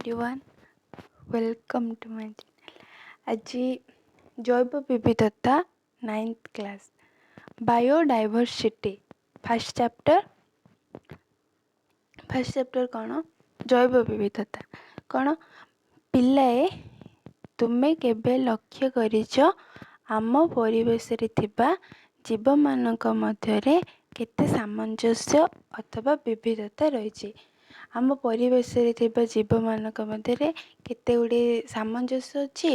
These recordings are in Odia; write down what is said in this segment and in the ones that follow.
Everyone, welcome to my channel. ଆଜି ଜୈବ ବିବିଧତା, ninth class, biodiversity, first chapter. First chapter କ'ଣ? ଜୈବ ବିବିଧତା କ'ଣ? ପିଲାଏ, ତୁମେ କେବେ ଲକ୍ଷ୍ୟ କରିଛ, ଆମ ପରିବେଶରେ ଥିବା ଜୀବମାନଙ୍କ ମଧ୍ୟରେ କେତେ ସାମଞ୍ଜସ୍ୟ ଅଥବା ବିବିଧତା ରହିଛି? ଆମ ପରିବେଶରେ ଥିବା ଜୀବମାନଙ୍କ ମଧ୍ୟରେ କେତେ ଗୁଡ଼ିଏ ସାମଞ୍ଜସ୍ୟ ଅଛି,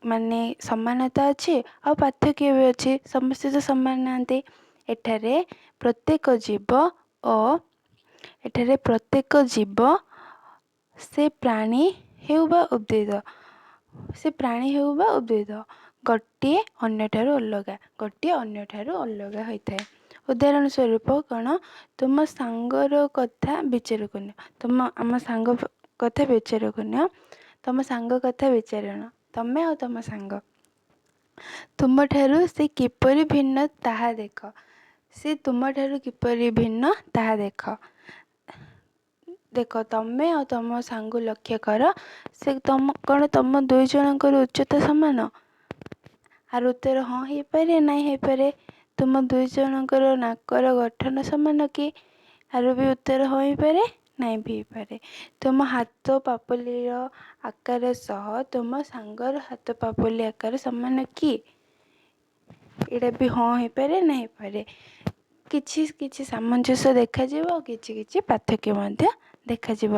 ମାନେ ସମାନତା ଅଛି, ଆଉ ପାର୍ଥକ୍ୟ ବି ଅଛି। ସମସ୍ତେ ତ ସମାନ ନାହାନ୍ତି। ଏଠାରେ ପ୍ରତ୍ୟେକ ଜୀବ, ସେ ପ୍ରାଣୀ ହେଉ ବା ଉଦ୍ଭିଦ, ସେ ପ୍ରାଣୀ ହେଉ ବା ଉଦ୍ଭିଦ, ଗୋଟିଏ ଅନ୍ୟଠାରୁ ଅଲଗା, ଗୋଟିଏ ଅନ୍ୟଠାରୁ ଅଲଗା ହୋଇଥାଏ। ଉଦାହରଣ ସ୍ୱରୂପ କ'ଣ? ତୁମ ସାଙ୍ଗର କଥା ବିଚାରକୁ ନିଅ। ତୁମ ଆମ ସାଙ୍ଗ କଥା ବିଚାରକୁ ନିଅ। ତୁମ ସାଙ୍ଗ କଥା ବିଚାରଣ, ତମେ ଆଉ ତୁମ ସାଙ୍ଗ। ତୁମଠାରୁ ସେ କିପରି ଭିନ୍ନ ତାହା ଦେଖ। ସେ ତୁମଠାରୁ କିପରି ଭିନ୍ନ ତାହା ଦେଖ। ଦେଖ, ତମେ ଆଉ ତମ ସାଙ୍ଗକୁ ଲକ୍ଷ୍ୟ କର। ସେ ତମ କ'ଣ ତମ ଦୁଇ ଜଣଙ୍କର ଉଚ୍ଚତା ସମାନ? ଆର ଉତ୍ତର ହଁ ହେଇପାରେ, ନାଇଁ ହେଇପାରେ। ତୁମ ଦୁଇ ଜଣଙ୍କର ନାକର ଗଠନ ସମାନ କି? ଆର ବି ଉତ୍ତର ହଁ ହେଇପାରେ, ନାଇଁ ବି ହେଇପାରେ। ତୁମ ହାତ ପାପୁଲିର ଆକାର ସହ ତୁମ ସାଙ୍ଗର ହାତ ପାପୁଲି ଆକାର ସମାନ କି? ଏଇଟା ବି ହଁ ହେଇପାରେ, ନାଇଁ ହେଇପାରେ। କିଛି କିଛି ସାମଞ୍ଜସ୍ୟ ଦେଖାଯିବ ଆଉ କିଛି କିଛି ପାର୍ଥକ୍ୟ ମଧ୍ୟ ଦେଖାଯିବ।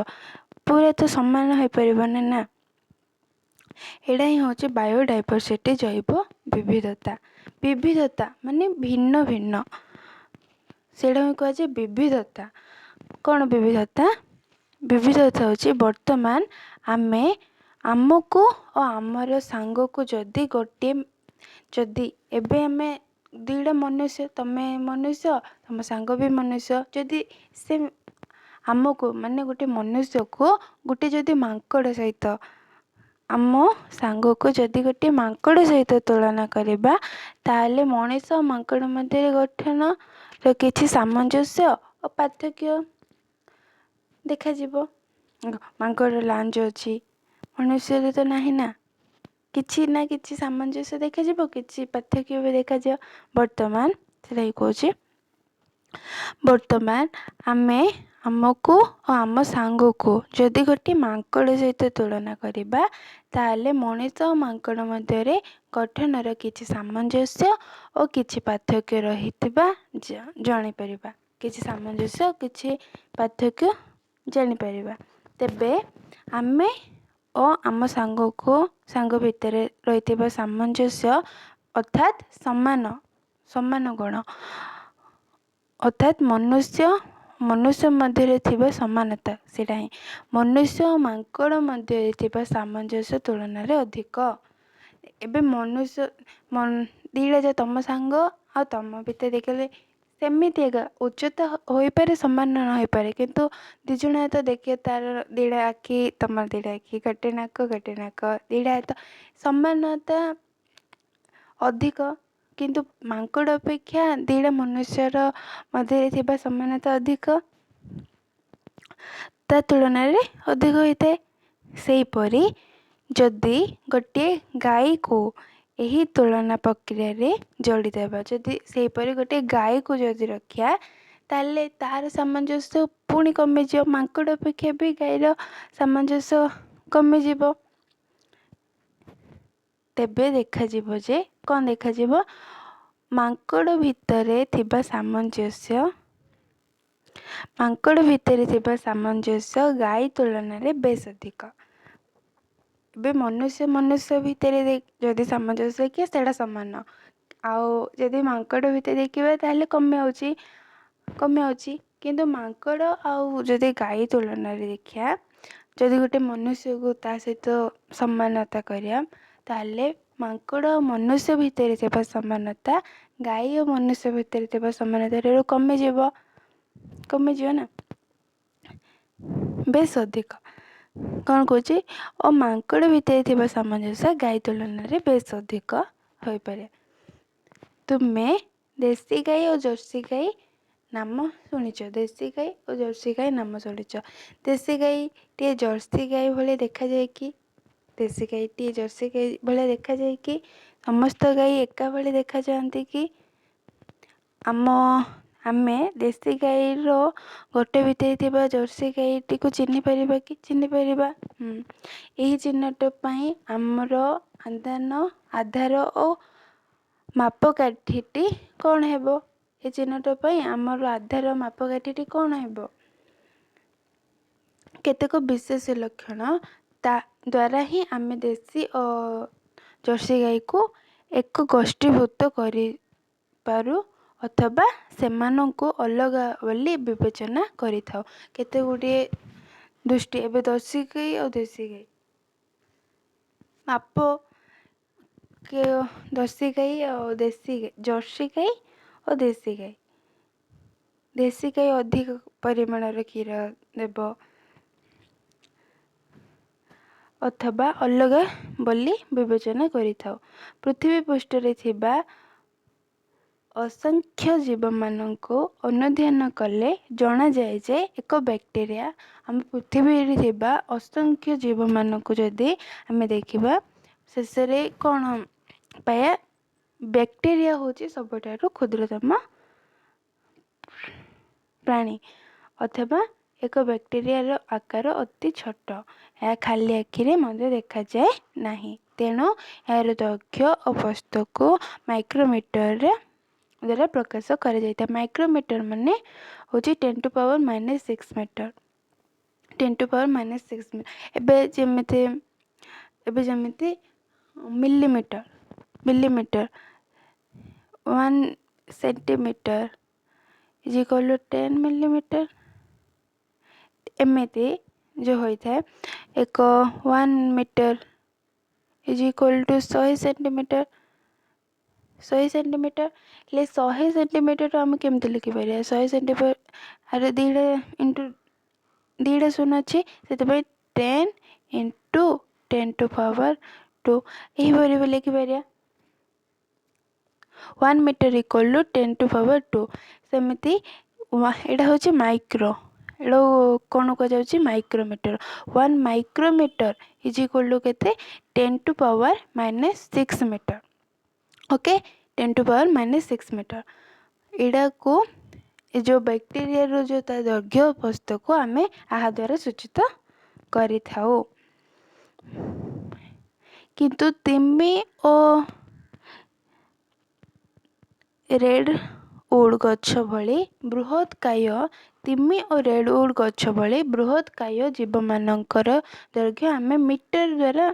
ପୁରା ତ ସମାନ ହେଇପାରିବନି ନା। ଏଇଟା ହିଁ ହେଉଛି ବାୟୋଡାଇଭରସିଟି, ଜୈବ ବିବିଧତା। ବିବିଧତା ମାନେ ଭିନ୍ନ ଭିନ୍ନ, ସେଇଟା ହିଁ କୁହାଯାଏ ବିବିଧତା। କ'ଣ ବିବିଧତା? ବିବିଧତା ହେଉଛି, ବର୍ତ୍ତମାନ ଆମେ ଆମକୁ ଓ ଆମର ସାଙ୍ଗକୁ ଯଦି ଗୋଟିଏ, ଯଦି ଏବେ ଆମେ ଦୁଇଟା ମନୁଷ୍ୟ, ତମେ ମନୁଷ୍ୟ, ତମ ସାଙ୍ଗ ବି ମନୁଷ୍ୟ, ଯଦି ସେ ଆମକୁ, ମାନେ ଗୋଟେ ମନୁଷ୍ୟକୁ ଗୋଟେ ଯଦି ମାଙ୍କଡ଼ ସହିତ, ଆମ ସାଙ୍ଗକୁ ଯଦି ଗୋଟେ ମାଙ୍କଡ଼ ସହିତ ତୁଳନା କରିବା, ତାହେଲେ ମଣିଷ ମାଙ୍କଡ଼ ମଧ୍ୟରେ ଗଠନର କିଛି ସାମଞ୍ଜସ୍ୟ ଓ ପାର୍ଥକ୍ୟ ଦେଖାଯିବ। ମାଙ୍କଡ଼ର ଲାଞ୍ଜ ଅଛି, ମନୁଷ୍ୟରେ ତ ନାହିଁ ନା। କିଛି ନା କିଛି ସାମଞ୍ଜସ୍ୟ ଦେଖାଯିବ, କିଛି ପାର୍ଥକ୍ୟ ବି ଦେଖାଯିବ। ବର୍ତ୍ତମାନ ସେଇଟା ହିଁ କହୁଛି। ବର୍ତ୍ତମାନ ଆମେ ଆମକୁ ଓ ଆମ ସାଙ୍ଗକୁ ଯଦି ଗୋଟିଏ ମାଙ୍କଡ଼ ସହିତ ତୁଳନା କରିବା, ତାହେଲେ ମଣିଷ ଓ ମାଙ୍କଡ଼ ମଧ୍ୟରେ ଗଠନର କିଛି ସାମଞ୍ଜସ୍ୟ ଓ କିଛି ପାର୍ଥକ୍ୟ ରହିଥିବା ଜାଣିପାରିବା। କିଛି ସାମଞ୍ଜସ୍ୟ, କିଛି ପାର୍ଥକ୍ୟ ଜାଣିପାରିବା। ତେବେ ଆମେ ଓ ଆମ ସାଙ୍ଗ ଭିତରେ ରହିଥିବା ସାମଞ୍ଜସ୍ୟ, ଅର୍ଥାତ୍ ସମାନ ଗୁଣ, ଅର୍ଥାତ୍ ମନୁଷ୍ୟ ମନୁଷ୍ୟ ମଧ୍ୟରେ ଥିବା ସମାନତା, ସେଇଟା ହିଁ ମନୁଷ୍ୟ ଓ ମାଙ୍କଡ଼ ମଧ୍ୟରେ ଥିବା ସାମଞ୍ଜସ୍ୟ ତୁଳନାରେ ଅଧିକ। ଏବେ ମନୁଷ୍ୟ ଦୁଇଟା ଯେ ତମ ସାଙ୍ଗ ଆଉ ତମ ଭିତରେ ଦେଖିଲେ ସେମିତି ଏକା ଉଚ୍ଚତା ହୋଇପାରେ, ସମାନ ନ ହୋଇପାରେ, କିନ୍ତୁ ଦୁଇ ଜଣ ତ ଦେଖିବେ, ତାର ଦୁଇଟା ଆଖି, ତମର ଦୁଇଟା ଆଖି, ଗୋଟେ ନାକ, ଗୋଟେ ନାକ, ଦୁଇଟା ହାତ, ସମାନତା ଅଧିକ। କିନ୍ତୁ ମାଙ୍କଡ଼ ଅପେକ୍ଷା ଦୁଇଟା ମନୁଷ୍ୟର ମଧ୍ୟରେ ଥିବା ସମାନତା ଅଧିକ, ତା ତୁଳନାରେ ଅଧିକ ହୋଇଥାଏ। ସେହିପରି ଯଦି ଗୋଟିଏ ଗାଈକୁ ଏହି ତୁଳନା ପ୍ରକ୍ରିୟାରେ ଯୋଡ଼ିଦେବା, ଯଦି ସେହିପରି ଗୋଟିଏ ଗାଈକୁ ଯଦି ରଖିବା, ତାହେଲେ ତାହାର ସାମଞ୍ଜସ୍ୟ ପୁଣି କମିଯିବ। ମାଙ୍କଡ଼ ଅପେକ୍ଷା ବି ଗାଈର ସାମଞ୍ଜସ୍ୟ କମିଯିବ। ତେବେ ଦେଖାଯିବ ଯେ, କ'ଣ ଦେଖାଯିବ? ମାଙ୍କଡ଼ ଭିତରେ ଥିବା ସାମଞ୍ଜସ୍ୟ ଗାଈ ତୁଳନାରେ ବେଶ ଅଧିକ। ଏବେ ମନୁଷ୍ୟ ମନୁଷ୍ୟ ଭିତରେ ଯଦି ସାମଞ୍ଜସ୍ୟ ଦେଖିବା, ସେଇଟା ସମାନ। ଆଉ ଯଦି ମାଙ୍କଡ଼ ଭିତରେ ଦେଖିବା, ତାହେଲେ କମିଯାଉଛି। କିନ୍ତୁ ମାଙ୍କଡ଼ ଆଉ ଯଦି ଗାଈ ତୁଳନାରେ ଦେଖିବା, ଯଦି ଗୋଟେ ମନୁଷ୍ୟକୁ ତା ସହିତ ସମାନତା କରିବା, ତାହେଲେ ମାଙ୍କଡ଼ ଆଉ ମନୁଷ୍ୟ ଭିତରେ ଥିବା ସମାନତା ଗାଈ ଓ ମନୁଷ୍ୟ ଭିତରେ ଥିବା ସମାନତା କମିଯିବ। କମିଯିବ ନା? ବେଶ ଅଧିକ। କ'ଣ କହୁଛି? ଓ ମାଙ୍କଡ଼ ଭିତରେ ଥିବା ସାମଞ୍ଜସ୍ୟ ଗାଈ ତୁଳନାରେ ବେଶ ଅଧିକ ହୋଇପାରେ। ତୁମେ ଦେଶୀ ଗାଈ ଓ ଜର୍ସି ଗାଈ ନାମ ଶୁଣିଛ, ଦେଶୀ ଗାଈ ଓ ଜର୍ସି ଗାଈ ନାମ ଶୁଣିଛ। ଦେଶୀ ଗାଈଟିଏ ଜର୍ସି ଗାଈ ଭଳି ଦେଖାଯାଏ କି? ଦେଶୀ ଗାଈଟିଏ ଜର୍ସି ଗାଈ ଭଳିଆ ଦେଖାଯାଏ କି? ସମସ୍ତ ଗାଈ ଏକା ଭଳି ଦେଖାଯାଆନ୍ତି କି? ଆମେ ଦେଶୀ ଗାଈର ଗୋଟେ ଭିତରେ ଥିବା ଜର୍ସି ଗାଈଟିକୁ ଚିହ୍ନି ପାରିବା କି? ଚିହ୍ନି ପାରିବା। ଏହି ଚିହ୍ନଟ ପାଇଁ ଆମର ଆଦାନ ଆଧାର ଓ ମାପକାଠିଟି କ'ଣ ହେବ? ଏ ଚିହ୍ନଟ ପାଇଁ ଆମର ଆଧାର ମାପକାଠିଟି କ'ଣ ହେବ? କେତେକ ବିଶେଷ ଲକ୍ଷଣ ତା ଦ୍ୱାରା ହିଁ ଆମେ ଦେଶୀ ଓ ଜର୍ସି ଗାଈକୁ ଏକ ଗୋଷ୍ଠୀଭୁକ୍ତ କରିପାରୁ ଅଥବା ସେମାନଙ୍କୁ ଅଲଗା ବୋଲି ବିବେଚନା କରିଥାଉ। କେତେ ଗୁଡ଼ିଏ ଦୃଷ୍ଟି, ଏବେ ଜର୍ସି ଗାଈ ଆଉ ଦେଶୀ ଗାଈ ମାପ, ଜର୍ସି ଗାଈ ଆଉ ଦେଶୀ ଗାଈ, ଜର୍ସି ଗାଈ ଓ ଦେଶୀ ଗାଈ, ଦେଶୀ ଗାଈ ଅଧିକ ପରିମାଣର କ୍ଷୀର ଦେବ ଅଥବା ଅଲଗା ବୋଲି ବିବେଚନା କରିଥାଉ। ପୃଥିବୀ ପୃଷ୍ଠରେ ଥିବା ଅସଂଖ୍ୟ ଜୀବମାନଙ୍କୁ ଅନୁଧ୍ୟାନ କଲେ ଜଣାଯାଏ ଯେ ଏକ ବ୍ୟାକ୍ଟେରିଆ, ଆମ ପୃଥିବୀରେ ଥିବା ଅସଂଖ୍ୟ ଜୀବମାନଙ୍କୁ ଯଦି ଆମେ ଦେଖିବା, ଶେଷରେ କ'ଣ ପାଇବା? ବ୍ୟାକ୍ଟେରିଆ ହେଉଛି ସବୁଠାରୁ କ୍ଷୁଦ୍ରତମ ପ୍ରାଣୀ ଅଥବା ଏକ ବ୍ୟାକ୍ଟେରିଆର ଆକାର ଅତି ଛୋଟ। ଏହା ଖାଲି ଆଖିରେ ମଧ୍ୟ ଦେଖାଯାଏ ନାହିଁ। ତେଣୁ ଏହାର ଦୈର୍ଘ୍ୟ ଓ ପ୍ରସ୍ଥକୁ ମାଇକ୍ରୋମିଟରରେ ଦ୍ୱାରା ପ୍ରକାଶ କରାଯାଇଥାଏ। ମାଇକ୍ରୋମିଟର ମାନେ ହେଉଛି 10 to power -6 meter, 10 to power -6। ଏବେ ଯେମିତି millimeter, 1 centimeter is equal to 10 millimeter, ଏମିତି ଯେଉଁ ହୋଇଥାଏ, ଏକ 1 meter is equal to 100 centimeter। 100 centimeter ହେଲେ 100 ସେଣ୍ଟିମିଟର ଆମେ କେମିତି ଲେଖିପାରିବା? 100 ସେଣ୍ଟିମିଟର ଆରେ ଦୁଇଟା ଇଣ୍ଟୁ ଦୁଇଟା ଶୂନ ଅଛି, ସେଥିପାଇଁ 10 into 10 to power 2 ଏହିପରି ବି ଲେଖିପାରିବା। 1 meter equal to 10 to power 2। ସେମିତି ଏଇଟା ହେଉଛି ମାଇକ୍ରୋ, ଏଇଟା କ'ଣ କୁହାଯାଉଛି? Micrometer. 1 micrometer is equal to କେତେ? 10 to power -6 meter. Okay, 10 to power -6 meter. ଏଇଟାକୁ ଏ ଯେଉଁ ବ୍ୟାକ୍ଟେରିଆର ଯେଉଁ ତା ଦୈର୍ଘ୍ୟ ପ୍ରସ୍ଥକୁ ଆମେ ଏହା ଦ୍ୱାରା ସୂଚିତ କରିଥାଉ। କିନ୍ତୁ ତିମି ଓ ରେଡ଼୍ ଉଡ଼୍ ଗଛ ଭଳି ବୃହତ୍କାୟ ତିମି ଓ ରେଡ଼୍ ଉଡ଼୍ ଗଛ ଭଳି ବୃହତ୍କାୟ ଜୀବମାନଙ୍କର ଦୈର୍ଘ୍ୟ ଆମେ ମିଟର ଦ୍ୱାରା।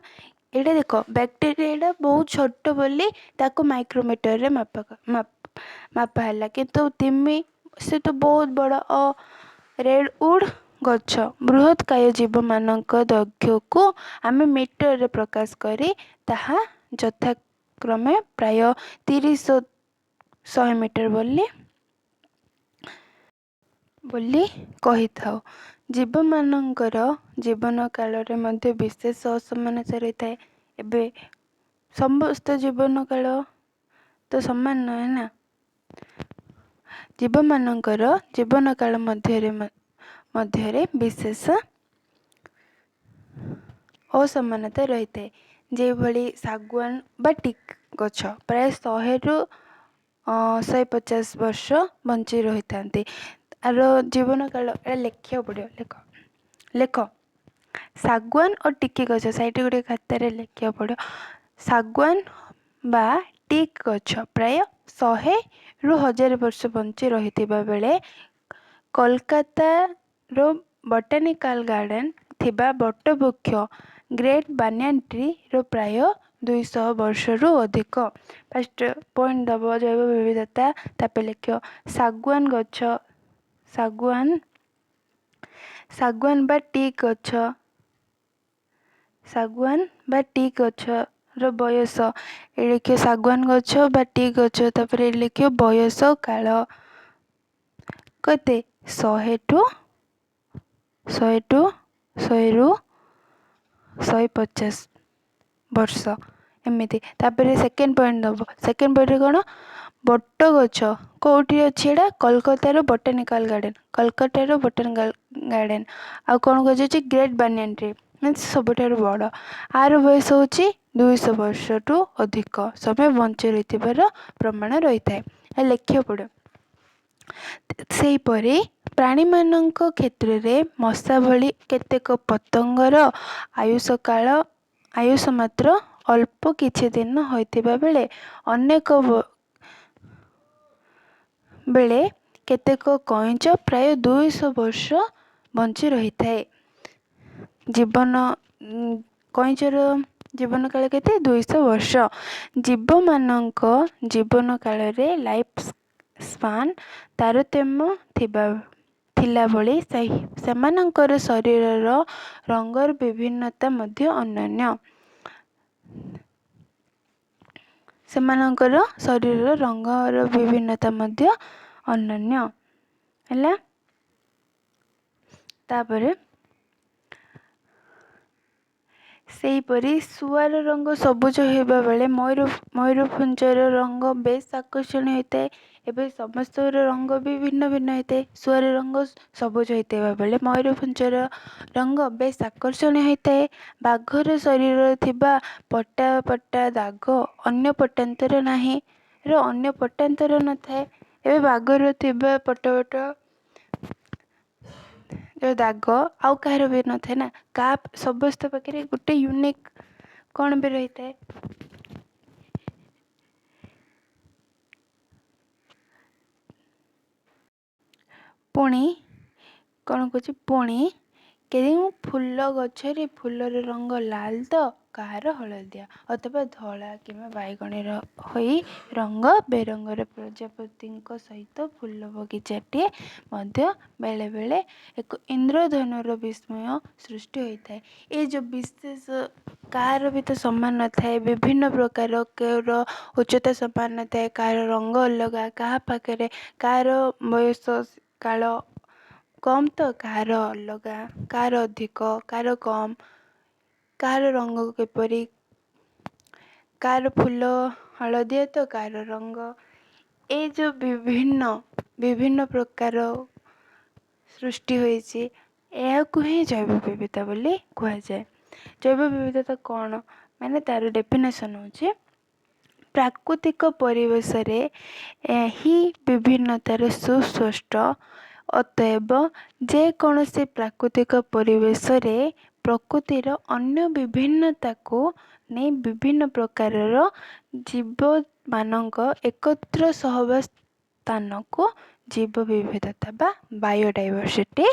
ଏଇଟା ଦେଖ, ବ୍ୟାକ୍ଟେରିଆଟା ବହୁତ ଛୋଟ ବୋଲି ତାକୁ ମାଇକ୍ରୋମିଟରରେ ମାପା ହେଲା। କିନ୍ତୁ ତିମି ସେ ତ ବହୁତ ବଡ଼ ଓ ରେଡ଼୍ ଉଡ଼୍ ଗଛ ବୃହତ୍କାୟ ଜୀବମାନଙ୍କ ଦୈର୍ଘ୍ୟକୁ ଆମେ ମିଟରରେ ପ୍ରକାଶ କରି ତାହା ଯଥାକ୍ରମେ ପ୍ରାୟ 30, 100 ମିଟର ବୋଲି କହିଥାଉ। ଜୀବମାନଙ୍କର ଜୀବନ କାଳରେ ମଧ୍ୟ ବିଶେଷ ଅସମାନତା ରହିଥାଏ। ଏବେ ସମସ୍ତ ଜୀବନ କାଳ ତ ସମାନ ନୁହେଁ ନା। ଜୀବମାନଙ୍କର ଜୀବନ କାଳ ମଧ୍ୟରେ ବିଶେଷ ଅସମାନତା ରହିଥାଏ। ଯେଉଁଭଳି ଶାଗୁଆନ ବା ଟିକ୍ ଗଛ ପ୍ରାୟ 100ରୁ 150 ବର୍ଷ ବଞ୍ଚି ରହିଥାନ୍ତି। ଆର ଜୀବନ କାଳ ଏଇଟା ଲେଖିବାକୁ ପଡ଼ିବ। ଲେଖ, ଲେଖ, ଶାଗୁଆନ ଓ ଟିକି ଗଛ। ସାଇଡ଼ରେ ଗୋଟେ ଖାତାରେ ଲେଖିବାକୁ ପଡ଼ିବ। ଶାଗୁଆନ ବା ଟିକ୍ ଗଛ ପ୍ରାୟ 100ରୁ 1000 ବର୍ଷ ବଞ୍ଚି ରହିଥିବା ବେଳେ କୋଲକାତାର ବଟାନିକାଲ ଗାର୍ଡ଼େନ ଥିବା ବଟବୃକ୍ଷ ଗ୍ରେଟ୍ ବାନିଆନ ଟ୍ରିର ପ୍ରାୟ 200 ବର୍ଷରୁ ଅଧିକ। ଫାଷ୍ଟ ପଏଣ୍ଟ ଦେବ, ଜୈବ ବିବିଧତା। ତାପରେ ଲେଖିବ ଶାଗୁଆନ ଗଛ, ଶାଗୁଆନ ବା ଟିକ୍ ଗଛ, ଶାଗୁଆନ ବା ଟିକ୍ ଗଛର ବୟସ। ଏଠି ଲେଖିବ ଶାଗୁଆନ ଗଛ ବା ଟିକ୍ ଗଛ। ତାପରେ ଏଠି ଲେଖିବ ବୟସ କାଳ କେତେ? ଶହେ ଟୁ 100ରୁ 150 ବର୍ଷ, ଏମିତି। ତାପରେ ସେକେଣ୍ଡ ପଏଣ୍ଟ ଦେବ। ସେକେଣ୍ଡ ପଏଣ୍ଟରେ କ'ଣ? ବଟ ଗଛ କେଉଁଠି ଅଛି? ଏଇଟା କୋଲକାତାର ବୋଟାନିକାଲ ଗାର୍ଡ଼େନ୍, କୋଲକାତାର ବୋଟାନିକାଲ ଗାର୍ଡ଼େନ୍। ଆଉ କ'ଣ କୁହାଯାଉଛି? ଗ୍ରେଟ୍ ବାନିଆନ୍ ଟ୍ରି ମିନ୍ସ ସବୁଠାରୁ ବଡ଼। ଆର ବୟସ ହେଉଛି 200 ବର୍ଷଠୁ ଅଧିକ ସମୟ ବଞ୍ଚି ରହିଥିବାର ପ୍ରମାଣ ରହିଥାଏ, ଲେଖିବାକୁ ପଡ଼ିବ। ସେହିପରି ପ୍ରାଣୀମାନଙ୍କ କ୍ଷେତ୍ରରେ ମଶା ଭଳି କେତେକ ପତଙ୍ଗର ଆୟୁଷ କାଳ ଆୟୁଷ ମାତ୍ର ଅଳ୍ପ କିଛି ଦିନ ହୋଇଥିବା ବେଳେ ଅନେକ ବେଳେ କେତେକ କଇଁଚ ପ୍ରାୟ 200 ବର୍ଷ ବଞ୍ଚି ରହିଥାଏ। ଜୀବନ କଇଁଚର ଜୀବନ କାଳ କେତେ? 200 ବର୍ଷ। ଜୀବମାନଙ୍କ ଜୀବନ କାଳରେ ଲାଇଫ୍ ସ୍ପାନ୍ ତାରତମ୍ୟ ଥିଲା ଭଳି ସେମାନଙ୍କର ଶରୀରର ରଙ୍ଗର ବିଭିନ୍ନତା ମଧ୍ୟ ଅନନ୍ୟ। ସେମାନଙ୍କର ଶରୀରର ରଙ୍ଗର ବିଭିନ୍ନତା ମଧ୍ୟ ଅନନ୍ୟ ହେଲା। ତାପରେ ସେହିପରି ଶୁଆର ରଙ୍ଗ ସବୁଜ ହେବା ବେଳେ ମୟୂରପୁଞ୍ଜର ରଙ୍ଗ ବେଶ ଆକର୍ଷଣୀୟ ହୋଇଥାଏ। ଏବେ ସମସ୍ତଙ୍କର ରଙ୍ଗ ବି ଭିନ୍ନ ଭିନ୍ନ ହୋଇଥାଏ। ଶୁଆର ରଙ୍ଗ ସବୁଜ ହୋଇଥିବା ବେଳେ ମୟୂରପୁଞ୍ଜର ରଙ୍ଗ ବେଶ ଆକର୍ଷଣୀୟ ହୋଇଥାଏ। ବାଘର ଶରୀରରେ ଥିବା ପଟା ପଟା ଦାଗ ଅନ୍ୟ ପଟାନ୍ତର ନାହିଁ ର ଅନ୍ୟ ପଟାନ୍ତର ନଥାଏ। ଏବେ ବାଘର ଥିବା ପଟ ପଟ ଯେଉଁ ଦାଗ ଆଉ କାହାର ବି ନଥାଏ ନା, କାହା ସମସ୍ତ ପାଖରେ ଗୋଟେ ୟୁନିକ୍ କ'ଣ ବି ରହିଥାଏ। ପୁଣି କ'ଣ କହୁଛି? ପୁଣି କେଉଁ ଫୁଲ ଗଛରେ ଫୁଲର ରଙ୍ଗ ଲାଲ ତ କାହାର ହଳଦିଆ ଅଥବା ଧଳା କିମ୍ବା ବାଇଗଣୀର ହୋଇ ରଙ୍ଗ ବେରଙ୍ଗର ପ୍ରଜାପତିଙ୍କ ସହିତ ଫୁଲ ବଗିଚାଟିଏ ମଧ୍ୟ ବେଳେବେଳେ ଏକ ଇନ୍ଦ୍ରଧନୁର ବିସ୍ମୟ ସୃଷ୍ଟି ହୋଇଥାଏ। ଏ ଯେଉଁ ବିଶେଷ କାହାର ବି ତ ସମାନ ନଥାଏ, ବିଭିନ୍ନ ପ୍ରକାର, କାହାର ଉଚ୍ଚତା ସମାନ ନଥାଏ, କାହାର ରଙ୍ଗ ଅଲଗା, କାହା ପାଖରେ କାହାର ବୟସ କାଳ କମ୍ ତ କାହାର ଅଲଗା, କାହାର ଅଧିକ, କାହାର କମ୍, କାହାର ରଙ୍ଗ କିପରି, କାହାର ଫୁଲ ହଳଦିଆ ତ କାହାର ରଙ୍ଗ, ଏ ଯେଉଁ ବିଭିନ୍ନ ବିଭିନ୍ନ ପ୍ରକାର ସୃଷ୍ଟି ହୋଇଛି, ଏହାକୁ ହିଁ ଜୈବ ବିବିଧତା ବୋଲି କୁହାଯାଏ। ଜୈବ ବିବିଧତା କ'ଣ? ମାନେ ତା'ର ଡେଫିନେସନ୍ ହେଉଛି ପ୍ରାକୃତିକ ପରିବେଶରେ ଏହି ବିଭିନ୍ନତାର ସୁସ୍ପଷ୍ଟ। ଅତଏବ ଯେକୌଣସି ପ୍ରାକୃତିକ ପରିବେଶରେ ପ୍ରକୃତିର ଅନ୍ୟ ବିଭିନ୍ନତାକୁ ନେଇ ବିଭିନ୍ନ ପ୍ରକାରର ଜୀବମାନଙ୍କ ଏକତ୍ର ସହାବସ୍ଥାନକୁ ଜୀବ ବିବିଧତା ବା ବାୟୋଡାଇଭର୍ସିଟି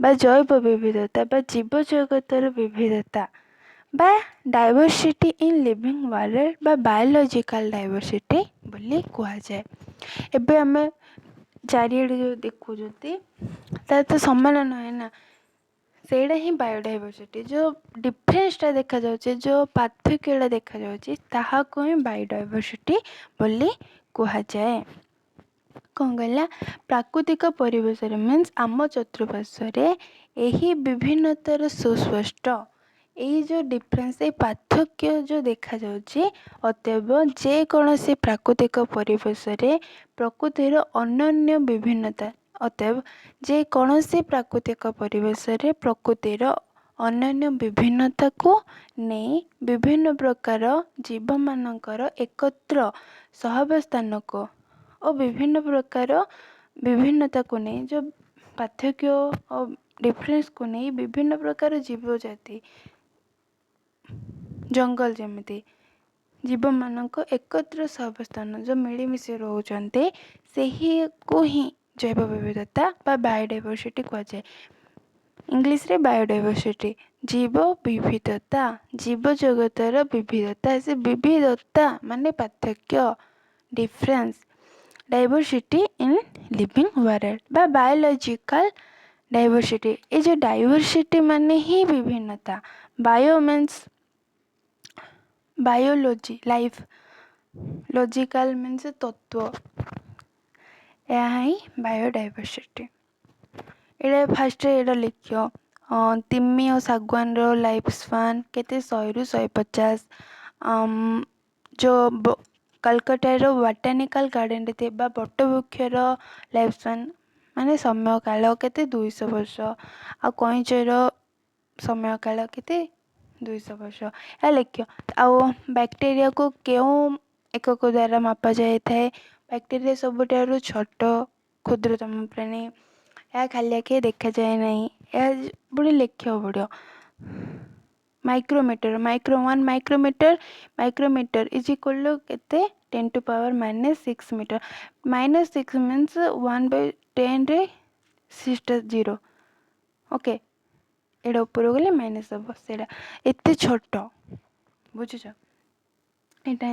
ବା ଜୈବ ବିବିଧତା ବା ଜୀବଜଗତର ବିବିଧତା ବା ଡାଇଭର୍ସିଟି ଇନ୍ ଲିଭିଂ ୱାର୍ଲଡ ବା ବାୟୋଲୋଜିକାଲ ଡାଇଭର୍ସିଟି ବୋଲି କୁହାଯାଏ। ଏବେ ଆମେ ଚାରିଆଡ଼େ ଯେଉଁ ଦେଖୁଛନ୍ତି, ତାର ତ ସମାନ ନୁହେଁ ନା, ସେଇଟା ହିଁ ବାୟୋଡାଇଭର୍ସିଟି। ଯେଉଁ ଡିଫରେନ୍ସଟା ଦେଖାଯାଉଛି, ଯେଉଁ ପାର୍ଥକ୍ୟଟା ଦେଖାଯାଉଛି, ତାହାକୁ ହିଁ ବାୟୋଡାଇଭର୍ସିଟି ବୋଲି କୁହାଯାଏ। କ'ଣ କହିଲା? ପ୍ରାକୃତିକ ପରିବେଶରେ ମିନ୍ସ ଆମ ଚତୁଃପାର୍ଶ୍ୱରେ ଏହି ବିଭିନ୍ନତାର ସୁସ୍ପଷ୍ଟ, ଏଇ ଯେଉଁ ଡିଫରେନ୍ସ, ଏଇ ପାର୍ଥକ୍ୟ ଯେଉଁ ଦେଖାଯାଉଛି, ଅତଏବ ଯେକୌଣସି ପ୍ରାକୃତିକ ପରିବେଶରେ ପ୍ରକୃତିର ଅନନ୍ୟ ବିଭିନ୍ନତା, ଅତଏବ ଯେକୌଣସି ପ୍ରାକୃତିକ ପରିବେଶରେ ପ୍ରକୃତିର ଅନନ୍ୟ ବିଭିନ୍ନତାକୁ ନେଇ ବିଭିନ୍ନ ପ୍ରକାର ଜୀବମାନଙ୍କର ଏକତ୍ର ସହାବସ୍ଥାନକୁ ଓ ବିଭିନ୍ନ ପ୍ରକାର ବିଭିନ୍ନତାକୁ ନେଇ, ଯେଉଁ ପାର୍ଥକ୍ୟ ଓ ଡିଫରେନ୍ସକୁ ନେଇ ବିଭିନ୍ନ ପ୍ରକାର ଜୀବଜାତି, ଜଙ୍ଗଲ ଯେମିତି ଜୀବମାନଙ୍କ ଏକତ୍ର ସହାବସ୍ଥାନ, ଯେଉଁ ମିଳିମିଶି ରହୁଛନ୍ତି, ସେହିକୁ ହିଁ ଜୈବ ବିବିଧତା ବା ବାୟୋଡାଇଭର୍ସିଟି କୁହାଯାଏ। ଇଂଲିଶରେ ବାୟୋଡାଇଭର୍ସିଟି, ଜୀବ ବିବିଧତା, ଜୀବ ଜଗତର ବିବିଧତା। ସେ ବିବିଧତା ମାନେ ପାର୍ଥକ୍ୟ, difference, diversity in living world ବା ବାୟୋଲୋଜିକାଲ ଡାଇଭର୍ସିଟି। ଏ ଯେଉଁ ଡାଇଭର୍ସିଟି ମାନେ ହିଁ ବିଭିନ୍ନତା। Bio means biology, life, logical means ତତ୍ତ୍ୱ। ଏହା ହିଁ ବାୟୋଡାଇଭର୍ସିଟି। ଏଇଟା ଫାଷ୍ଟ ଏଇଟା ଲେଖିବ। ତିମି ଓ ଶାଗୁଆନର ଲାଇଫ୍ ସ୍ପାନ୍ କେତେ? 100ରୁ 150। ଯେଉଁ କଲକଟାର ବଟାନିକାଲ ଗାର୍ଡ଼େନରେ ଥିବା ବଟବୃକ୍ଷର ଲାଇଫ୍ ସ୍ପାନ୍ ମାନେ ସମୟ କାଳ କେତେ? 200 ବର୍ଷ। ଆଉ କଇଁଚର ସମୟ କାଳ କେତେ? 200 ବର୍ଷ। ଏହା ଲେଖିବ। ଆଉ ବ୍ୟାକ୍ଟେରିଆକୁ କେଉଁ ଏକକ ଦ୍ୱାରା ମାପା ଯାଇଥାଏ? ବ୍ୟାକ୍ଟେରିଆ ସବୁଠାରୁ ଛୋଟ କ୍ଷୁଦ୍ରତମ ପ୍ରାଣୀ। ଏହା ଖାଲି ଆଖିରେ ଦେଖାଯାଏ ନାହିଁ। ଏହା ପୁଣି ଲେଖିବାକୁ ପଡ଼ିବ। Micrometer, micro, 1 micrometer, micrometer is equal to କେତେ? 10 to power minus 6 meter. Minus 6 means 1 by 10ରେ ସିକ୍ସଟା zero, okay. ଏଇଟା ଉପରକୁ ଗଲେ ମାଇନସ୍ ହେବ। ସେଇଟା ଏତେ ଛୋଟ, ବୁଝୁଛ? ଏଇଟା